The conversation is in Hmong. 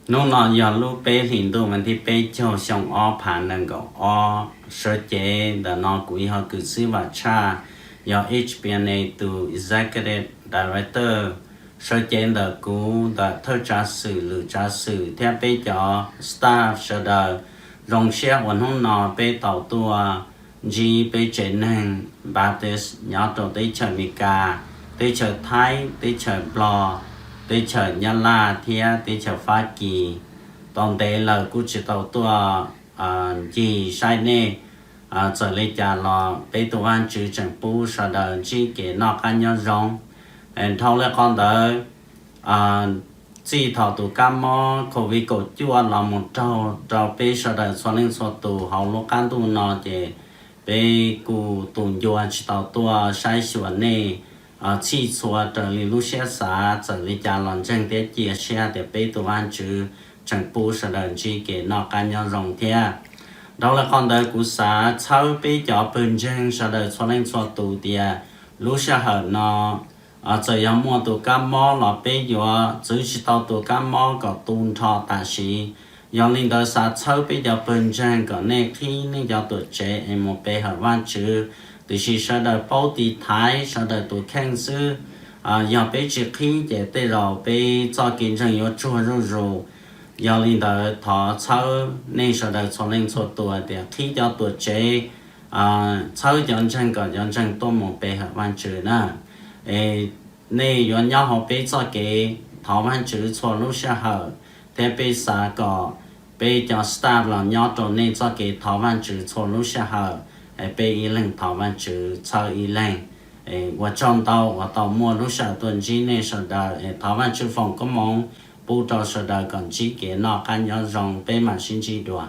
Hnub no yog lub peb hlis ntuj vas thib peb caug xyoo ob phav nees nkaum ob. Sawv cev ntawm no kuv yog kws xib vam tshaj, yog H P N A tus Executive Director. Sawv cev ntawm kuv ntawm thawj tsav xwm, lwm tsav xwm thiab peb cov staff sawv daws zoo siab uas hnub no peb tau tuaj ntsib peb tsev neeg Baptist nyob rau teb chaws Amelikas, teb chaws Thaib, teb chaws Nplog, teb chaws Nyab Laj thiab teb chaws Fab Kis. Tau ntev lawm kuj tsis tau tuaj ncig saib nej. Txawm li cas los peb tus Vajtswv tseem pub sawv daws ntsib kev noj qab nyob zoo. Dhau li qhov ntawd, txij thaum tus kab mob COVID kaum cuaj los mus raug rau peb sawv daws txhua leej txhua tus hauv lub qab ntuj no ces peb kuj tus ncua tsis tau tuaj saib xyuas nej txhij txhua raws li lub siab xav. Txawm li cas los ntseeg thiab cia siab tias peb tus Vajtswv tseem pub sawv daws ntsib kev noj qab nyob zoo thiab. Dhau li qhov ntawd kuv xav txhawb peb cov pawg ntseeg sawv daws txhua leej txhua tus tias lub sij hawm no txawm yog muaj tus kab mob los peb yuav txwv tsis tau tus kab mob kom tu nrho tam sim. Yog li ntawd xav txhawb peb cov pawg ntseeg kom nej qhib nej cov tuam tsev es mus pe hawm Vajtswv. Tiam sis sawv daws paub tiv thaiv sawv daws tus kheej xwb. Yog peb tsis qhib ces tej zaum peb txoj kev ntseeg yuav tsuag zuj zus. Yog li ntawd thov txhawb nej sawv daws txhua leej txhua tus tias qhib cov tuam tsev, txhawb cov ntseeg kom cov ntseeg tuaj mus pe hawm Vajtswv na. Es nej yuav nyob hauv peb txoj kev thov Vajtswv txhua lub sij hawm, thiab peb xav kom peb cov staff los nyob rau nej txoj kev thov Vajtswv txhua lub sij hawm. Es peb ib leeg thov Vajtswv txhawb ib leeg. Ua tsaug ntau uas tau muaj lub sij hawm tuaj ntsib nej sawv daws, es thov Vajtswv foom koob hmoov pub rau sawv daws kom ntsib kev noj qab nyob zoo, peb mam sib ntsib dua.